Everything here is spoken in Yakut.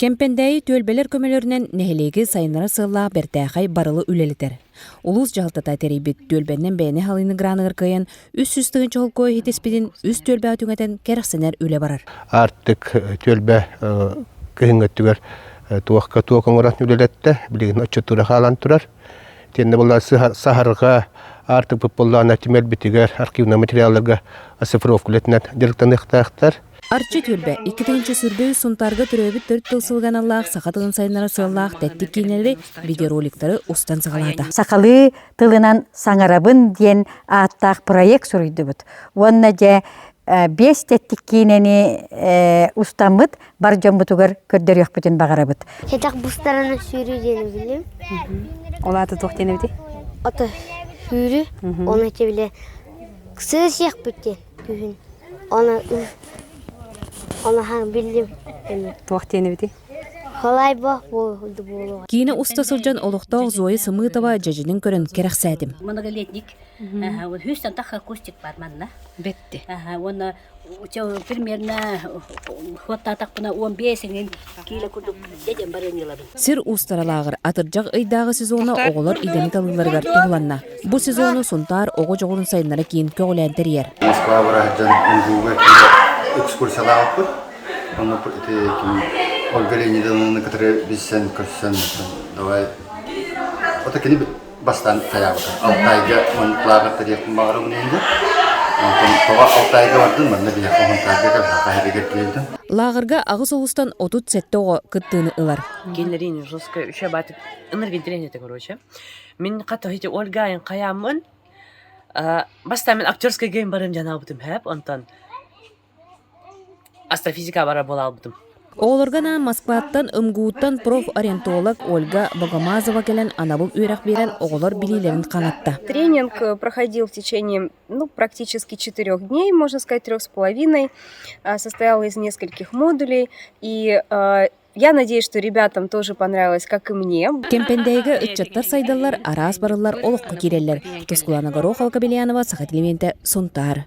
Кэмпэндээйи түөлбэлэр көмөлөрүнэн нэһилиэги сайыннарар сыаллаах бэртээхэй барылы үлэлэтэр. Улуус дьаһалтата тэрийбит түөлбэннэн бэйэни халыйны граныгар кыайан 300 тыһыынча холкуо иһитиспитин үс түөлбэҕэ түҥэтэн кэрэхсэнэр үлэ барар. Аартык түөлбэ кыһыҥҥы өттүгэр туохка туох оҥорон үлэлэттэ, билигин отчуттуура хаалан турар. Итиэннэ буолла саһарҕа аартыкпыт буоллаҕына түмэлбитигэр архивнай материалларга оцифровка үлэтинэн дьарыктаныахтаахтар. Арчы түөлбэ 2023 Сунтаарга төрөөбүт төрүт тыл сылыгар аналлаах саха тылын сайыннарар сыаллаах тэттик киинэлэри, видеороликтары устан саҕалаата. Сахалыы тылынан саҥарабын диэн ааттаах проект суруйдубут. Уонна дьэ биэс тэттик киинэни устаммыт бар дьоммутугар көрдөрүөхпүтүн баҕарабыт. Сэтэх бустарана сүүрүү диэни билим. Ол аата туох диэн эбитий? Ото сүүрүү, оны бile сыы сиэхпит диэн күһүн. Оны оны хаң биллим. Туох диэн эбитий? Халайба буолуо. Киинэ уста сылдьан олохтоох Зоя Сымытова дьэдьэнин көрөн кэрэхсээтим. Многолетник. Үс тантах кустик бар манна. Бетти. Уонна примерно хуоттаатахпына 15 эҥин киилэ курдук дьэдьэн барыанньалабын. Сир уустара лааҕыр атырдьах ыйдааҕы сезона оҕолор идэни талыыларыгар туһуланна. Бу сезону Сунтаар оҕо дьоҕурун сайыннара киин көҕүлээн тэрийэр. Москва быраһыдьан МГУга киирэ экскурсиялаабыппыт. Онно ити Ольга Леонидовнаны кытары билсэн көрсөн давай ото кини бастаан хайаабыта. Алтайга лааҕыр тэрийэхпин баҕарабын диэн. Онтон тоҕо Алтайга бардым, манна биһиэхэ Хонтаарга кэлбэххэ диэбитим. Лааҕырга аҕыс улуустан 37 оҕо кыттыыны ылар. Кинилэрин жестко үчү баатык ынырык интэриэһинэй этэ короче. Мин хата ити Ольга айын хайааммын бастаан мин актерскай гейм барым дьанаабытым хэп онтон астрофизика бара буолаалбытым. Оҕолорго анаан Москваттан МГУ-ттан профориентолог Ольга Богомазова кэлэн анабыл үөрэх биэрэн оҕолор билиилэрин хаҥатта. Тренинг проходил в течение ну, практически четырех дней, можно сказать, трех с половиной. Состоял из нескольких модулей. И я надеюсь, что ребятам тоже понравилось, как и мне. Кэмпэндээйигэ ыччаттар сайдаллар, араас барыллар олоххо киирэллэр. Тускулана Горохова, Кабельянова, Саха телевидениетэ, Сунтаар.